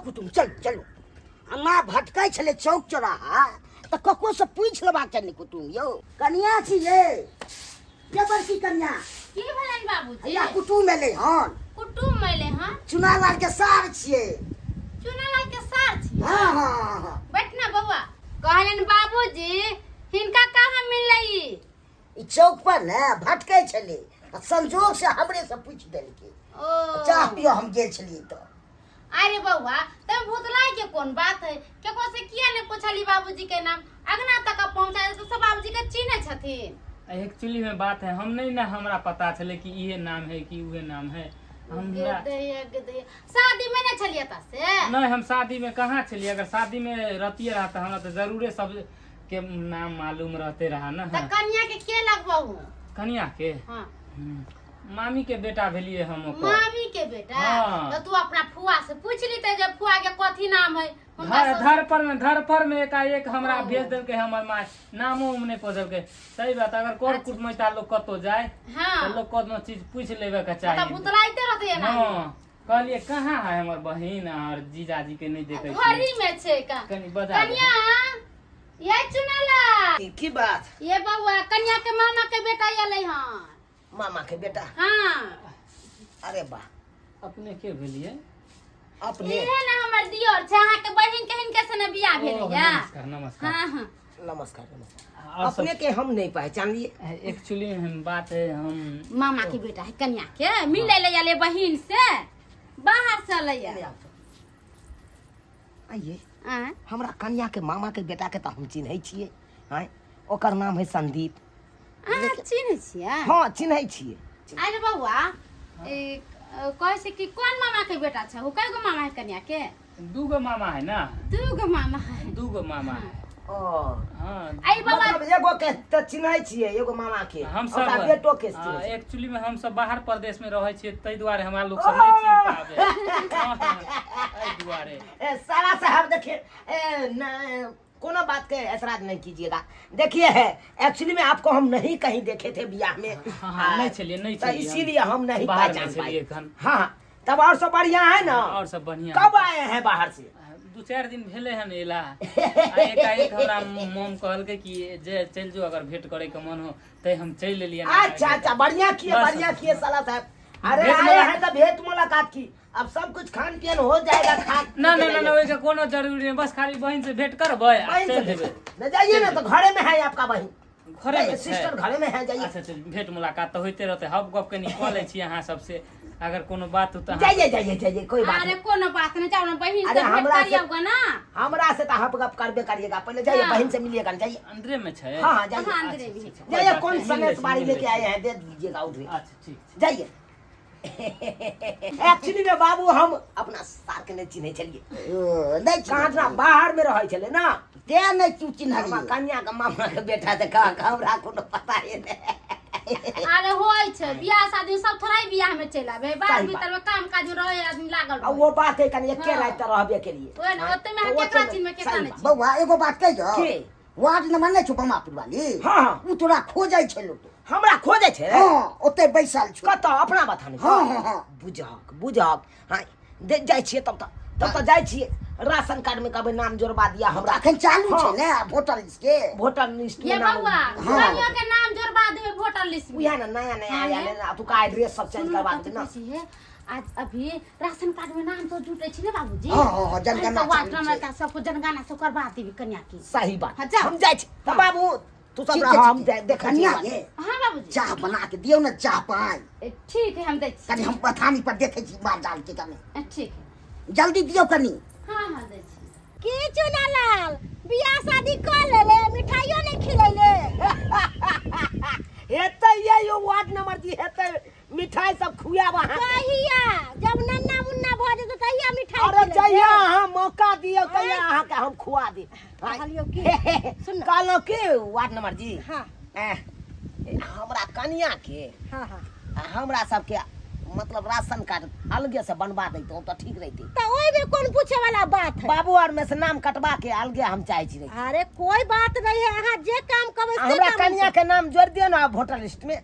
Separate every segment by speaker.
Speaker 1: कुटुम, चलू चलू। अम्मा भटकै छलै चौक चौराहा तऽ ककरोसँ पूछि लेबाक चाही ने कुटुम। यौ कनिया छी ये, के बड़की कनिया?
Speaker 2: की भेलनि बाबूजी?
Speaker 1: या कुटुम एलै हन।
Speaker 2: कुटुम एलै हन?
Speaker 1: चुनालाल के सार छियै।
Speaker 2: चुनालाल के सार छियै?
Speaker 1: हाँ हाँ हाँ हाँ।
Speaker 2: बैठ ना बौआ। कहलनि बाबूजी हिनका कहाँ मिललै ई?
Speaker 1: ई चौक पर ने भटकै छलै आ संजोग से हमरे से पूछि देलकै।
Speaker 2: ओ
Speaker 1: चाह पियो हम गेल छलियै तऽ।
Speaker 2: अरे बौआ, तब भूतलाई के कोन बात है? केकरो से किया ने पूछली बाबूजी के नाम? अगना तक पहुंचा तो सब बाबूजी के चिन्है छथिन।
Speaker 3: एक्चुअली में बात है, हम नहीं ना, हमरा पता छले कि इहे नाम है कि उहे नाम है। हमरा
Speaker 2: गे दैया, शादी में ने छलिए ता से?
Speaker 3: नहीं, हम शादी में कहाँ छलिए। अगर शादी में रहतिए रहा तो हमरा तो जरूरे सब के नाम मालूम रहते रहा ना।
Speaker 2: त कन्या के के लगबहु?
Speaker 3: कन्या के?
Speaker 2: हाँ।
Speaker 3: मामी के बेटा भेलिए हम ओकर।
Speaker 2: मामी के बेटा?
Speaker 3: हाँ।
Speaker 2: तो तू अपना फुआ से पूछ लीते जे फुआ के कथी नाम है। हुनका
Speaker 3: धर पर में, धर पर में एकाएक हमरा
Speaker 2: ओ।
Speaker 3: भेज देलकै हमर माय, नामो उम नहि पूछलकै। सही बात, अगर कर कुटमैता लोग कतौ जाए
Speaker 2: हाँ।
Speaker 3: तो लोग कोनो चीज पूछ लेबे के
Speaker 2: त
Speaker 3: चाही।
Speaker 2: भुतलाइते रहते ना।
Speaker 3: हाँ, कहलिए कहाँ है हमर बहिन और जीजाजी के नहीं देखे
Speaker 2: घरी में छै का।
Speaker 3: कनी बजा दे।
Speaker 2: कन्या ये चुनाला
Speaker 4: की बात?
Speaker 2: ये बउआ कन्या के मामा के बेटा एलै हन।
Speaker 4: मामा के बेटा?
Speaker 2: हाँ।
Speaker 4: अरे वाह।
Speaker 3: अपने के भेलिए?
Speaker 4: अपने
Speaker 2: इहे ना हमर दियोर छै, अहाँ के बहिन के हिनके से ने बियाह भेलै
Speaker 3: ओ,
Speaker 2: या।
Speaker 3: नमस्कार नमस्कार।
Speaker 2: हाँ हाँ।
Speaker 4: नमस्कार नमस्कार।
Speaker 3: और सब
Speaker 4: अपने के हम नहीं पहचान लिए।
Speaker 3: एक्चुअली हम बात है हम
Speaker 2: मामा के बेटा है कन्या के मिले ले आले बहिन से बाहर से लैया।
Speaker 4: आइए।
Speaker 2: आँय?
Speaker 4: हमरा कन्या के मामा के बेटा के तो हम चिन्है छियै। आँय, ओकर नाम है संदीप।
Speaker 2: अहाँ चिन्है छियै?
Speaker 4: हाँ चिन्है छियै।
Speaker 2: अरे बौआ, ए, कहै छै कि कोन मामा के बेटा छै? ओ कय गो मामा है कन्या के?
Speaker 3: दूगो मामा है ना।
Speaker 2: दूगो मामा है।
Speaker 3: दूगो मामा है।
Speaker 4: ओ।
Speaker 3: हाँ।
Speaker 2: आई बाबा।
Speaker 4: मतलब एगो के तऽ चिन्है छियै, एगो मामा के।
Speaker 3: हम सब
Speaker 4: ओकरा बेटो के चिन्है छियै।
Speaker 3: एक्चुअली में हम सब बाहर प्रदेश में रहै छियै, ताहि दुआरे हमरा लोग सब नहीं चिन्ह पाबे। हाँ, एहि दुआरे।
Speaker 4: ए, सारा साहब देखिए, ए, न, कोनो बात के ऐतराज नहीं कीजिएगा। देखिए है, एक्चुअली में आपको हम नहीं कहीं देखे थे बियाह में।
Speaker 3: हाँ, हाँ, नहीं चलिए, नहीं
Speaker 4: तो
Speaker 3: चलिए,
Speaker 4: इसीलिए हम नहीं
Speaker 3: बाहर में
Speaker 4: पहचान
Speaker 3: चलिए
Speaker 4: पाए।
Speaker 3: एखन।
Speaker 4: हाँ हाँ, तब और सब बढ़िया है ना?
Speaker 3: और सब बढ़िया।
Speaker 4: कब आए हैं बाहर से?
Speaker 3: 2-4 दिन भेले हन एला। आ एकाएक हमरा मोम कहलकै कि जे चलि जो, अगर भेंट करे के मन हो ते हम चलि एलियै।
Speaker 4: अच्छा अच्छा, बढ़िया किए,
Speaker 3: बस।
Speaker 4: बढ़िया किए साला साहब। अरे
Speaker 3: भेंट
Speaker 4: आए
Speaker 3: मुलाकात-
Speaker 4: हैं तो भेंट मुलाकात की, अब सब कुछ खान पियन हो जाएगा। खा
Speaker 3: ना ना ना ना, ओहिके कोनो जरूरी नहीं, बस खाली बहिन से भेंट करबै आ
Speaker 4: बहन से
Speaker 3: चलि जेबै।
Speaker 4: भेंट। न जाइए ना, तो घरे में है आपका बहन।
Speaker 3: घरे में छै।
Speaker 4: सिस्टर घरे में है, जाइए।
Speaker 3: अच्छा अच्छा, भेंट मुलाकात तऽ होइते रहतै। हप गप कनि कऽ लै छी अहाँ सबसे, अगर कोनो बात हो तऽ अहाँ-
Speaker 4: जाइए जाइए जाइए, कोई बात
Speaker 2: अरे
Speaker 4: नहीं।
Speaker 2: कोनो बात नहीं, जाओ ना बहिन
Speaker 4: अरे
Speaker 2: से भेंट
Speaker 4: हमरा से-
Speaker 2: करियौ ना।
Speaker 4: हमरा से तो हप गप करबे करिएगा, पहले जाइए।
Speaker 2: हाँ।
Speaker 4: बहन से मिलिएगा ना, जाइए।
Speaker 3: अंदरे में छै?
Speaker 4: हाँ हाँ, जाइए।
Speaker 2: हाँ, अंदरे में।
Speaker 3: अच्छा, अच्छा, कोई
Speaker 4: जाइए,
Speaker 3: बात
Speaker 4: कौन
Speaker 3: नहीं, मिल
Speaker 4: सनेस
Speaker 3: लै छी,
Speaker 4: बारी
Speaker 3: मिल लै
Speaker 4: लेके
Speaker 3: छी।
Speaker 4: आए हैं, दे दीजिएगा उधर।
Speaker 3: अच्छा ठीक छै।
Speaker 4: जाइए। एक्चुअली में बाबू हम अपना सार के नहीं चिन्है छलियै।
Speaker 1: ओ, नहि
Speaker 4: कहाँ ना बाहर में रहै छलै ना,
Speaker 1: तें नहि तू चिन्हलियै।
Speaker 4: हमरा कन्या के मामा के बेटा तऽ कहाँ कहाँ, हमरा कोनो पता ही नहि।
Speaker 2: अरे होइ छै बियाह शादी, सब थोड़ा ही बियाह में चलि आबे, बाहर
Speaker 4: सही बात।
Speaker 2: भीतर में काम काज में रहे आदमी लागल
Speaker 4: आ
Speaker 2: रहै।
Speaker 4: वो बात है, कनि एके
Speaker 2: हाँ।
Speaker 4: राति तऽ रहबे के लिए।
Speaker 2: ओए ने, ओते में
Speaker 4: तऽ
Speaker 2: केकरा
Speaker 4: ओते
Speaker 2: चिन्हबै, केकरा
Speaker 4: सही
Speaker 2: नहि
Speaker 4: बात।
Speaker 1: बौआ एगो बात कहियौ?
Speaker 4: की?
Speaker 1: वार्ड नंबर नहि छौ बमापुर वाली?
Speaker 4: हाँ, हाँ।
Speaker 1: उ तोरा खोजै छलौ तो।
Speaker 4: हमरा खोजै छै?
Speaker 1: हाँ, ओते बैसल छौ।
Speaker 4: कतऽ, अपना बथान?
Speaker 1: हाँ, हाँ, हाँ।
Speaker 4: बुझहक बुझहक, हाँ दे जाइ छियै तब तऽ, तब तऽ जाइ छियै। राशन कार्ड में कहबै नाम जोड़बा दिया हमरा।
Speaker 1: अखन चालू छै
Speaker 4: हाँ।
Speaker 1: ने वोटर लिस्ट के?
Speaker 4: वोटर लिस्ट में
Speaker 2: ये
Speaker 4: नाम।
Speaker 2: बउआ,
Speaker 1: हाँ।
Speaker 2: कनियो के नाम जोड़बा देबै वोटर लिस्ट में।
Speaker 4: उएह ने नया नया
Speaker 2: हाँ,
Speaker 4: आयल
Speaker 2: ये।
Speaker 4: है ना, तुका एड्रेस सब चेंज
Speaker 2: सुनू
Speaker 4: करबा
Speaker 2: कथी
Speaker 4: देबै ना।
Speaker 2: कहै छी हे, आज अभी राशन कार्ड में नाम तो जुटे छी ने बाबूजी?
Speaker 1: हाँ, हाँ, हाँ, जनगणना
Speaker 2: तो वार्ड
Speaker 1: चालू
Speaker 2: नंबर
Speaker 1: छै।
Speaker 2: का सबको जनगणना सब करवा देबी कन्या के।
Speaker 4: सही बात।
Speaker 2: हाँ, जाओ।
Speaker 4: हम जाइ छी तऽ
Speaker 2: हाँ।
Speaker 4: बाबू, तू सब
Speaker 1: ठीक
Speaker 4: रह,
Speaker 1: छै,
Speaker 4: हम
Speaker 1: ठीक छै।
Speaker 4: देखै
Speaker 1: कन्या
Speaker 4: छी।
Speaker 1: ये
Speaker 2: हाँ बाबूजी,
Speaker 1: चाह बना के दियौ ने, चाह पानि।
Speaker 2: ए, ठीक है, हम दै छी।
Speaker 1: कनि हम बथानी पर देखै छी माल जाल के कनि।
Speaker 2: ए, ठीक है,
Speaker 1: जल्दी दियौ कनि।
Speaker 2: हाँ हाँ, दै छी।
Speaker 5: की चुनालाल, बियाह शादी कऽ लेले, मिठाइयो नहीं खिलैले?
Speaker 4: हेतै ये यो वार्ड नंबर जी, हेतै मिठाई सब खुआब अहाँ।
Speaker 5: कहिया? जब नन्ना मुन्ना भऽ जेतौ तहिया मिठाई
Speaker 4: अरे
Speaker 5: खिलेबै।
Speaker 4: जहिया अहाँ मौका दियौ तहिया अहाँके हम खुआ देब।
Speaker 5: कहलियौ की, सुन ना।
Speaker 4: कहलहुँ की वार्ड नंबर जी,
Speaker 5: हाँ।
Speaker 4: एह, हमरा कनिया के
Speaker 5: हाँ हाँ
Speaker 4: आ हमरा सबके मतलब राशन कार्ड अलगे से बनवा दैतहुँ तऽ ठीक रहितै।
Speaker 5: तऽ ओहिमे कोन पूछे वाला बात है?
Speaker 4: बाबू आर में से नाम कटवा के अलगे हम चाहे छी।
Speaker 5: अरे कोई बात नहीं है, अहाँ जे काम कहबै से
Speaker 4: हमरा
Speaker 5: काम
Speaker 4: कनिया के नाम जोड़ दियौ ने वोटर लिस्ट में,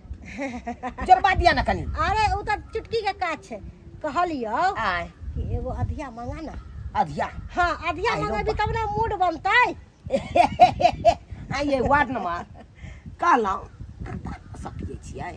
Speaker 4: जोड़बा दिया ना कनी।
Speaker 5: अरे उ तऽ चुटकी के काज छै। कहलियौ
Speaker 4: आय
Speaker 5: कि एगो अधिया मंगा ना।
Speaker 4: अधिया
Speaker 5: हाँ अधिया
Speaker 4: आइरो
Speaker 5: मंगेबी तब ना मूड बनतै
Speaker 4: आइए वार्ड नंबर कहलहुँ सब पियै छियै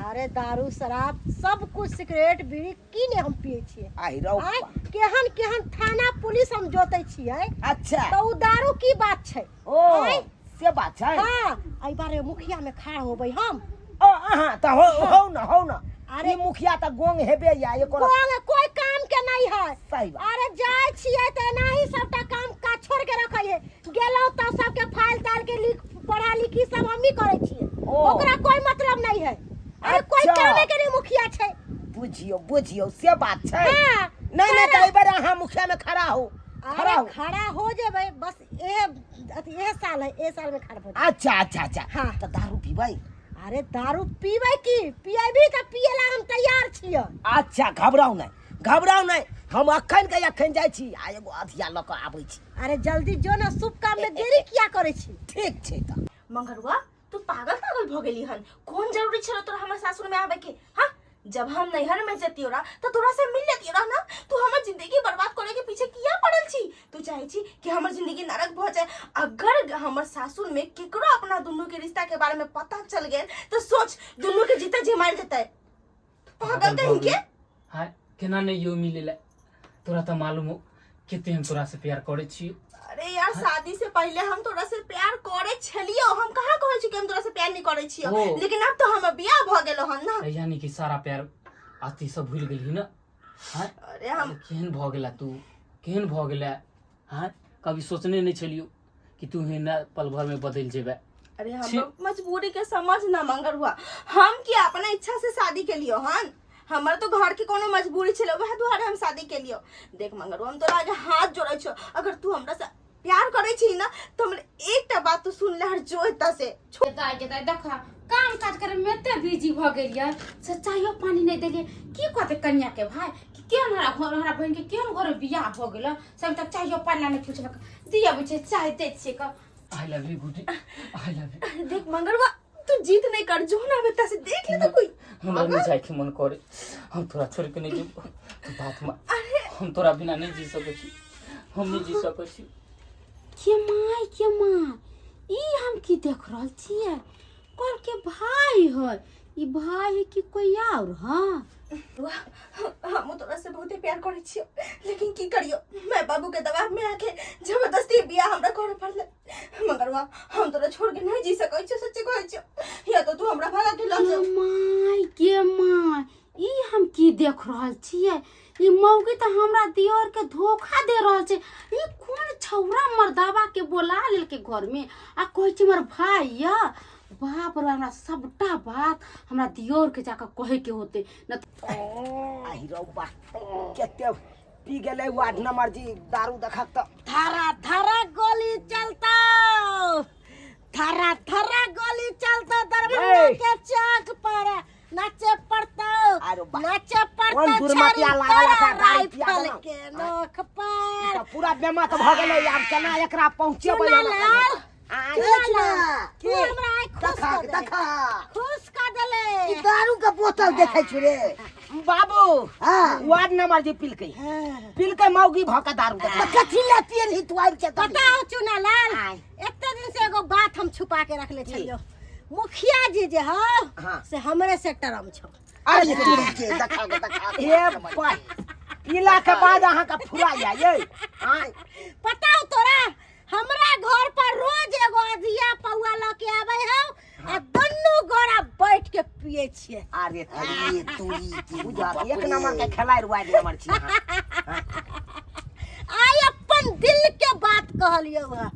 Speaker 5: अरे दारू शराब सब कुछ सिगरेट बीड़ी की ने हम पिए छियै
Speaker 4: आइरो
Speaker 5: आँय केहन केहन थाना पुलिस हम जोतै छियै
Speaker 4: अच्छा
Speaker 5: तऽ उ दारू की बात छै
Speaker 4: ओ
Speaker 5: आँय?
Speaker 4: से बात छै
Speaker 5: हाँ एहि बारे मुखिया में खड़ा होबै हम
Speaker 4: ओ अहाँ तऽ हो हो न हो न
Speaker 5: अरे-
Speaker 4: ई मुखिया तऽ गोंग हेबे या एको रत्ती
Speaker 5: कोन कोई काम के नहीं है
Speaker 4: सही बात।
Speaker 5: अरे जाय छियै तऽ एनाही सबटा काम काज छोड़ के रखै है गेलहुँ तऽ सबके फाइल ताइल के लिख पढ़ा लिखी सब हमही करै छियै
Speaker 4: ओ।
Speaker 5: ओकरा कोई मतलब नहीं है अरे कोई
Speaker 4: अच्छा।
Speaker 5: कामे के नहीं मुखिया छै
Speaker 4: बुझियौ बुझियौ से बात छै
Speaker 5: हाँ,
Speaker 4: नहीं नहीं
Speaker 5: सारा-
Speaker 4: तऽ एहि बेर अहाँ मुखिया में खड़ा हो खड़ा
Speaker 5: अरे
Speaker 4: हो
Speaker 5: खड़ा हो जेबै बस एह अथी एह साल है एह साल में खड़ा हो जेबै।
Speaker 4: अच्छा अच्छा अच्छा
Speaker 5: हाँ।
Speaker 4: तऽ दारू पीबै
Speaker 5: अरे दारू पीबै की पिएबी तऽ पिएला हम तैयार छियै
Speaker 4: अच्छा घबराउ नहि घबराउ नहि हम अखन के अखन जाइ छी आ एगो अधिया लऽ कऽ आबै छी
Speaker 5: अरे जल्दी जो ना शुभ काम में देरी किया करै छी
Speaker 4: ठीक छै तऽ
Speaker 6: मंगरुआ तू पागल पागल भ गेली हन कोन जरूरी छलो तोरा हमर सासुर में आवे के हाँ जब हम नैहर में जतियो रहा तो तोरा से मिल लेतियो रहा ना तू हमर जिंदगी बर्बाद करे के पीछे किया पड़ल छी तू चाहे छी कि हमर जिंदगी नरक भ जाए अगर हमर सासुर में केकरो अपना दुनू के रिश्ता के बारे में पता चल गेल तो सोच दुनू के जीते जी मार देते पागल कहीं के
Speaker 3: हाँ केना नहीं यो मिले ला तोरा तो मालूम हो कते हम तोरा से प्यार करे छी
Speaker 6: अरे यार शादी से पहले हम तोरा से प्यार करे छलियो हम कहाँ कहै छी कि हम तोरा से प्यार नहीं करे छियो
Speaker 3: ओ।
Speaker 6: लेकिन अब तो हमर बियाह भ गेलो हन ना
Speaker 3: यानी कि सारा प्यार अथी सब भूल गेलही ना हाँ
Speaker 6: अरे हम
Speaker 3: केहन भऽ गेला तू केहन भऽ गेला हाँ कभी सोचने नहीं छलियो कि तू हेना पल भर में बदल जेबे
Speaker 6: अरे हम
Speaker 3: छी।
Speaker 6: मजबूरी के समझ ना मंगर हुआ हम कि अपना इच्छा से शादी के लियो हन हमर तो घर के कोनो मजबूरी छले वह दुआरे हम शादी के लियो देख मंगर हम तोरा आगे हाथ जोड़ै छो अगर तू हमरा से प्यार करै छी ना तो हमर एकटा बात तू सुन ले हर जो एता से
Speaker 2: दाय के दाय देख काम काज करे में एते बिजी भ गेलियै से चायो पानी नहीं देलियै की कहते कन्या के भाई कि केहन हमरा घर हमरा बहिन के केहन घर में बियाह भ गेल सब तक चायो पानी नहीं पूछलक दिया छै चाय दै छियै क
Speaker 3: I love you Gudi I love you
Speaker 6: देख मंगरवा तू जीत नहीं कर जो ना बेटा से देख ले तो कोई
Speaker 3: हमरा नहीं जाए के मन करे हम तोरा छोड़ के नहीं जेबो तू बात मान हम तोरा बिना नहीं जी सकै छी हम नहीं जी सकै छी
Speaker 2: के माय के माय ई हम की देख रहल छियै कल के भाई है ई भाई है कि कोई और हाँ
Speaker 6: हम तोरा से बहुते प्यार करे छियो लेकिन की करियो मैं बाबू के दबाव में आके जबरदस्ती बियाह हमरा करे पड़ले मगर वा हम तोरा छोड़ के नहीं जी सकै छियो सच्चे कहै छियो या तो तू हमरा भगा के लऽ
Speaker 2: के
Speaker 6: जो
Speaker 2: माय के माय ई हम की देख रहल छियै ई मौगी तऽ हमरा दियोर के धोखा दे रहल छै ई कोन छौरा मर्दाबा के बोला लेलकै घर में आ कहै छै हमर भाई या बाप रे हमरा सबटा बात हमरा दियोर के जाकर कहे के होते न
Speaker 4: आहि रौ बा कते पी गेलै वार्ड नंबर जी दारू देखक तऽ
Speaker 5: धारा धारा गोली चलता धारा धारा गोली चलता दरभंगा
Speaker 4: ए।
Speaker 5: के चौक पर नाचे पड़ता
Speaker 4: अरे बा।
Speaker 5: नाचे पड़ता
Speaker 4: कोन दुर्मतिया लागल है, दारू पिया
Speaker 5: राइफल
Speaker 4: देलहुँ।
Speaker 5: के नोक पर
Speaker 4: ई तऽ पूरा बेमत भऽ गेलै आब केना एकरा पहुँचेबै हम
Speaker 5: चुनालाल
Speaker 4: आँय,
Speaker 5: चुनालाल
Speaker 4: की?
Speaker 5: तू हमरा आइ खुश
Speaker 1: देखा
Speaker 5: कर देले
Speaker 1: देखा
Speaker 5: खुश कर देले
Speaker 1: ई दारू के बोतल देखै छु रे
Speaker 4: बाबू
Speaker 1: हाँ।
Speaker 4: वार्ड नंबर जे पिलकै पिलकै मौगी भऽ कऽ दारू
Speaker 1: तऽ
Speaker 4: देखा
Speaker 1: कथी लए पियलही तू आबि के
Speaker 5: बताओ चुनालाल
Speaker 4: आँय।
Speaker 5: एते दिन से एगो बात हम छुपा के रखले छलियो मुखिया जी जे हौ
Speaker 4: हाँ।
Speaker 5: से हमरे से टरम छौ
Speaker 4: अरे
Speaker 1: तोरी के देखा देखा
Speaker 4: ए पाई पीला के बाद अहाँके फुरा जाय यै आँय
Speaker 5: पता हो तोरा हमरा घर पर रोज एगो अधिया पौआ लऽ के आबै हौ आ दुनू गोरा बैठ के पिए छियै
Speaker 4: अरे
Speaker 1: अरे तोरी के
Speaker 4: बुझल एक नंबर के खेलाइ वार्ड नंबर छी अहाँ
Speaker 5: आइ अपन दिल के बात कहलियौ हँ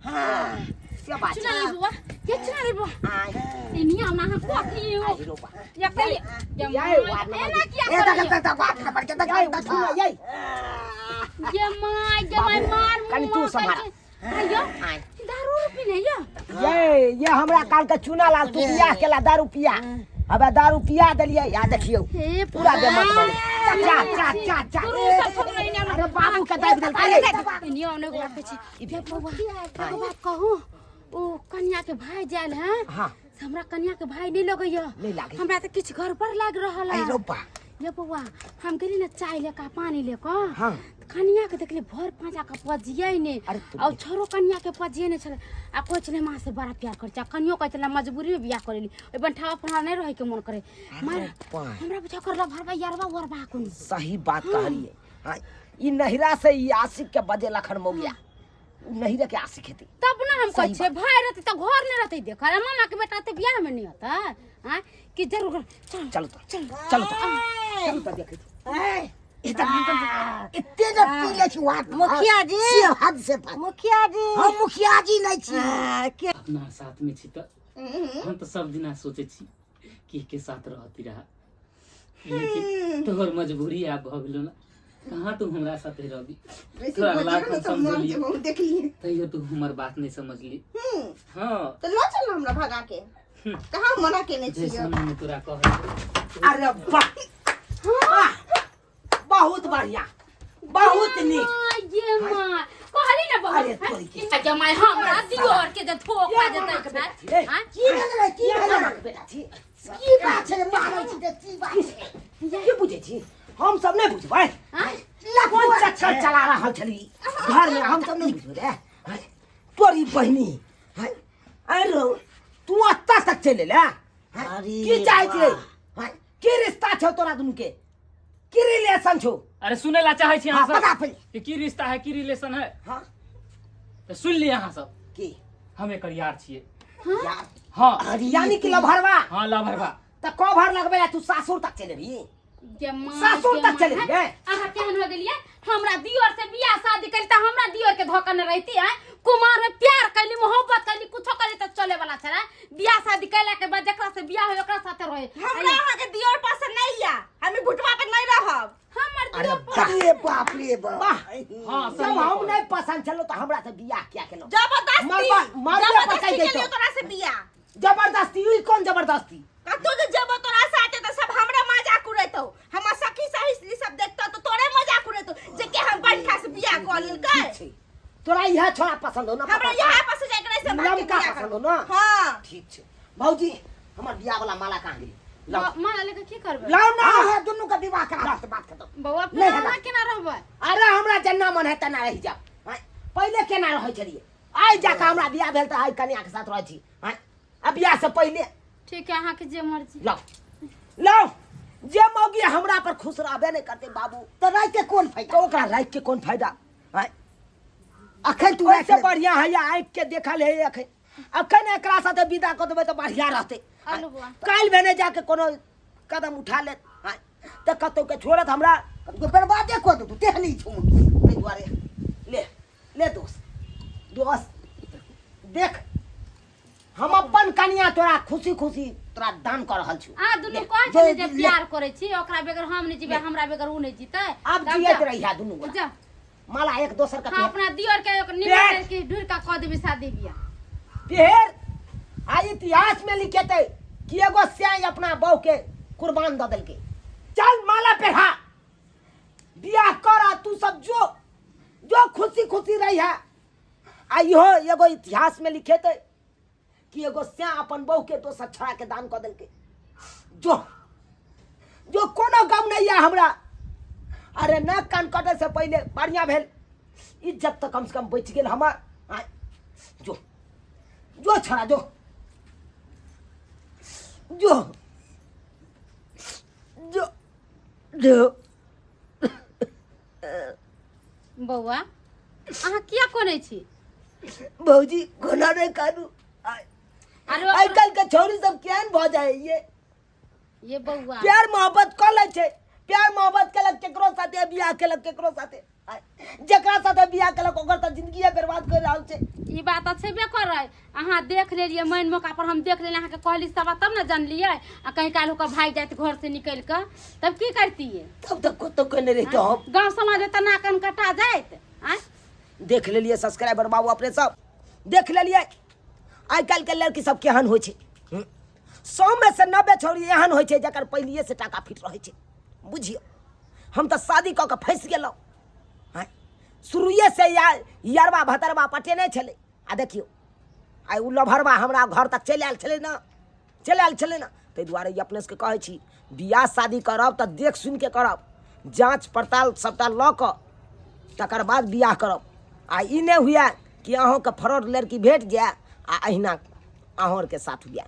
Speaker 5: हाँ
Speaker 4: से बात
Speaker 2: चुना ले बुआ ये चुना ले बुआ
Speaker 4: आँय
Speaker 2: एनिया हमरा अहाँ कथी हो
Speaker 4: आहि रौ बा
Speaker 2: या कहिए या
Speaker 4: यै वार्ड
Speaker 2: एना
Speaker 4: नंबर
Speaker 2: किया
Speaker 1: ए
Speaker 2: करैया
Speaker 1: देख देख वार्ड नंबर के देख
Speaker 4: यै
Speaker 1: देख
Speaker 4: उठू ने यै
Speaker 2: ये माय ये माय मार
Speaker 4: कनि तू सम्हार।
Speaker 2: आयो
Speaker 4: आँय
Speaker 2: दारू पीने यो
Speaker 4: ये ये हमरा काल के चूना लाल तू बियाह केला दारू पिया अबे दारू पिया देलियै या देखियौ
Speaker 2: हे
Speaker 4: पूरा बेमत भऽ गेल चा चा चा चा
Speaker 2: गुरु सब थोड़ा नहीं ना
Speaker 4: अरे बाबू के दाबि देलकै
Speaker 2: एनियो ने गोला पे छी ये बौआ एगो बात कहू ओ कन्या के भाई जायल है
Speaker 4: हाँ।
Speaker 2: से हमरा कन्या के भाई नहीं लगैया
Speaker 4: नहीं लागैया।
Speaker 2: हमरा तऽ किछु गड़बड़ लागि रहल है
Speaker 4: अरे बा
Speaker 2: ये बौआ हम गेली ने चाय लेकर पानी लेकर
Speaker 4: हाँ।
Speaker 2: कनिया के देखली भर पाँजा के पजियै ने
Speaker 4: अरे तुम
Speaker 2: और छोरो कनिया के पजियै ने छलै आ कहै छलै माँ से बड़ा प्यार करै छै आ कनियो कहै छलै मजबूरी में बियाह करेली ओहि बंठावा पर नहि रहै के मन करे मार
Speaker 4: पाय।
Speaker 2: हमरा बुझा कर भरबा यारबा वरबा कोनो
Speaker 4: सही बात कहलिए हाँ, ई नहिरा से ई आशिक के बजे लखन मौगिया उ नहिरा के आशिक हेतै
Speaker 2: तब ना हम कहै
Speaker 4: सही
Speaker 2: छियै भाय रहतै तऽ घर नहि रहतै देखल आ मामा के बेटा तऽ बियाह में नहि होतै आँय कि जरूर चल
Speaker 4: चलू तऽ चलू तऽ चलू तऽ देखै छी
Speaker 1: एते ने पी लै छी वाट
Speaker 5: मुखिया जी।
Speaker 1: से हद से पार।
Speaker 5: मुखिया जी
Speaker 1: हम मुखिया जी नहि छी
Speaker 5: आ, के
Speaker 3: अपना साथ में छी तऽ हम तऽ सब दिना सोचै छी कि के साथ रहती रहा लेकिन तोहर मजबूरी आब भऽ गेलो ना कहाँ तू हमरा साथे रहबी तोरा लाख हम समझलिए
Speaker 6: देखलिए
Speaker 3: तैयो तू हमर बात नहीं समझली हाँ
Speaker 6: तो लो चल ना हमरा भगा के कहाँ मना केने
Speaker 3: जे
Speaker 6: छियै
Speaker 3: समय में तोरा कहल
Speaker 4: अरे वाह वाह बहुत बढ़िया बहुत नीक
Speaker 2: माँ, ये माँ कहली ना बहुत
Speaker 4: अरे तोरी के।
Speaker 2: अच्छा माय हमरा दियोर के जे धोखा
Speaker 4: ये मामा
Speaker 2: देतै
Speaker 4: के
Speaker 2: छै
Speaker 4: बेटा छी, ए।
Speaker 2: आँय?
Speaker 1: की भेल रे की भेल
Speaker 4: मामा के बेटा छी
Speaker 1: की बात छै रे मारै छी तऽ की बात छै
Speaker 4: की बुझै छी हम सब नहि बुझबै
Speaker 2: आँय?
Speaker 4: कोन चक्कर चला रहल छली घर में हम सब नहीं बुझबै रे हैं? तोरी बहिनी हैं? अरे तू अत्ता तक चलि एले हैं?
Speaker 1: अरे
Speaker 4: की चाहै छी रे
Speaker 1: वाह।
Speaker 4: हैं? की रिश्ता छौ तोरा दुनू के की रिलेशन छौ
Speaker 3: अरे सुने ला चाहे छी अहाँ
Speaker 1: हाँ, बता
Speaker 3: सब
Speaker 1: पहिले।
Speaker 3: कि की रिश्ता है की रिलेशन है
Speaker 4: हाँ
Speaker 3: तऽ सुन लिअ अहाँ सब
Speaker 4: की
Speaker 3: हम एकर यार छियै
Speaker 4: यार
Speaker 3: हाँ
Speaker 1: अरे
Speaker 4: यानी कि लभरवा
Speaker 3: हाँ लभरवा
Speaker 4: तऽ कवर लगबै ला तू सासुर तक चलि एबही
Speaker 2: गे माँ,
Speaker 4: सासुर
Speaker 2: गे
Speaker 4: तक
Speaker 2: माँ,
Speaker 4: चलि गेलै।
Speaker 2: अहाँ केहन हो गेलियै हमरा दियोर से बियाह शादी करी तऽ हमरा दियोर के धोखा न रहती है कुमार में प्यार कैली मोहब्बत कैली कुछो कैली तऽ चले वाला छलै बियाह शादी कैला के बाद जकरा से बियाह होय ओकरा साथे रहे
Speaker 6: हमरा अहाँ के दियोर पसंद नहीं या हमें भुटवा पे नहीं रहब
Speaker 2: हमर
Speaker 4: अरे
Speaker 2: दियोर
Speaker 4: वाह
Speaker 1: अरे बाप रे बाप
Speaker 4: वाह
Speaker 3: हाँ
Speaker 4: जब
Speaker 3: सही
Speaker 4: हम
Speaker 3: कहलियै।
Speaker 4: नहीं पसंद छलो तो हमरा से बियाह किया केलो
Speaker 6: जबरदस्ती
Speaker 4: मरबा- मरबे पर
Speaker 6: जबरदस्ती
Speaker 4: कहि
Speaker 6: के लिए
Speaker 4: दैतो।
Speaker 6: तोरा से बियाह
Speaker 4: जबरदस्ती ई कोन जबरदस्ती
Speaker 6: कतौ जे जेबो तोरा साथे त सब हमरा मजाक उड़ेतौ हमर सखी सहेली सब देखतौ त तोरे मजाक उड़ेतौ जे के हम बैठा से बियाह कऽ लेलकै
Speaker 4: ठीक छै तोरा इएह छोड़ा पसंद हो ना
Speaker 6: हमरा यहाँ पसंद जाय करे से भाग के
Speaker 4: लमका
Speaker 6: बियाह
Speaker 4: पसंद हो ना
Speaker 6: हां
Speaker 4: ठीक छै भौजी हमर बियाह वाला माला कहाँ गेली लाओ
Speaker 2: माला लेके की करबै
Speaker 4: लाओ ना
Speaker 1: हाँ हाँ दुनू के विवाह करा के बात खत्म
Speaker 2: बौआ
Speaker 4: नहीं
Speaker 2: फिर
Speaker 4: हेबा।
Speaker 2: अहाँ केना रहबै
Speaker 4: अरे हमरा जेना मन है तेना रहि जाओ आँय, पहिले केना रहै छलियै आइ जाके हमरा बियाह भेल तऽ आइ कनिया के साथ रहै छी आँय, आ बियाह से पहिले
Speaker 2: ठीक है अहाँके जे मर्जी
Speaker 4: लाओ लाओ जे मौगी हमरा पर खुश रहबे नहि करतै बाबू
Speaker 1: तऽ राखि के कोन फायदा
Speaker 4: तऽ ओकरा राखि के कोन फायदा आँय
Speaker 1: अखन तू
Speaker 4: ओहिसे
Speaker 1: राखि ले।
Speaker 4: बढ़िया है आँखि के देखल है अखन अखन एकरा साथे विदा कऽ देबै तऽ बढ़िया रहतै
Speaker 2: आलू बुआ।
Speaker 4: काल्हि भेने जाके कोनो कदम उठा लेत आँय, तऽ कतौ के छोड़त हमरा
Speaker 1: कतौ बर्बादे कऽ देतौ तेहन ई छौ
Speaker 4: ताहि दुआरे ले ले दोस्त दोस्त देख हम अपन कनिया तोरा खुशी खुशी तोरा दान कऽ रहल छी
Speaker 2: अहाँ दुनू
Speaker 4: ले,
Speaker 2: कहै छलियै जे
Speaker 4: ले,
Speaker 2: प्यार करै छी ओकरा बगैर हम नहि जीबै हमरा बगैर उ नहि जीतै
Speaker 4: आब
Speaker 2: तब
Speaker 4: जियैत
Speaker 2: जा।
Speaker 4: रहिया दुनू गोरा
Speaker 2: जा
Speaker 4: माला एक दोसर के
Speaker 2: हाँ अपना दियोर के एक निमन
Speaker 4: पेट।
Speaker 2: लड़की ढूंढ के कऽ देबै शादी बियाह
Speaker 4: फेर आ इतिहास में लिखेतै कि एगो स्याई अपना बहू के कुर्बान दऽ देलकै चल माला पेढ़ा बियाह कर आ तू सब जो जो खुशी खुशी रही है आ इहो एगो इतिहास में लिखेतै कि एगो स्या अपन बहू के दोसर छड़ा के दान कऽ देलकै जो जो कोनो गम नहीं है हमरा अरे ना कान कटे से पहले बढ़िया भेल इज्जत तो कम से कम बच गेल हमर आँय, जो जो छड़ा जो जो जो जो
Speaker 2: बौआ अहाँ किया कोनै छी
Speaker 4: भौजी कोना नहि कानू
Speaker 2: अरे
Speaker 4: आइ काल्हि के छौरी सब केहन भऽ जाइ ये
Speaker 2: ये बौआ
Speaker 4: प्यार मोहब्बत कऽ लै छै प्यार मोहब्बत केलक केकरो साथे बियाह केलक केकरो साथे जकरा साथे बियाह केलक ओकर तऽ जिंदगीए बर्बाद कर रहल छै
Speaker 2: ई बात तऽ छेबे करै अहाँ देख लेलियै मेन मौका पर हम देख लेलियै अहाँके कहली सब बात तब ने जानलियै आ कहीं काल्हि ओकर भागि जाइत घर से निकलि कऽ तब की करतियै
Speaker 4: तब तक कतौ केने रहितौ हम
Speaker 2: गाँव समाज में तऽ नाक कान कटा जाइत आँय
Speaker 4: देख लेलियै सब्सक्राइबर बाबू अपने सब देख लेलियै आइ काल्हिके लड़की सब केहन होइ छै 100 में से 90 छौड़ी एहन होइ छै जकर पहिलिए से टाका फिट रहै छै बुझियौ हम तऽ शादी कऽ कऽ फँसि गेलहुँ आँय शुरुए से या यरबा भतरबा पटेने छलै आ देखियौ आइ ओ लभरबा हमरा घर तक चलि आयल छलै ने चलि आयल छलै ने ताहि दुआरे ई अपने सबके कहै छी बियाह शादी करब तऽ देख सुनिके करब जाँच पड़ताल सबटा लऽ कऽ तकर बाद बियाह करब आ ई नहि हुए कि अहूँके फ्रॉड लड़की भेट जाए आ अहिना अहूँ आरके साथ हुए।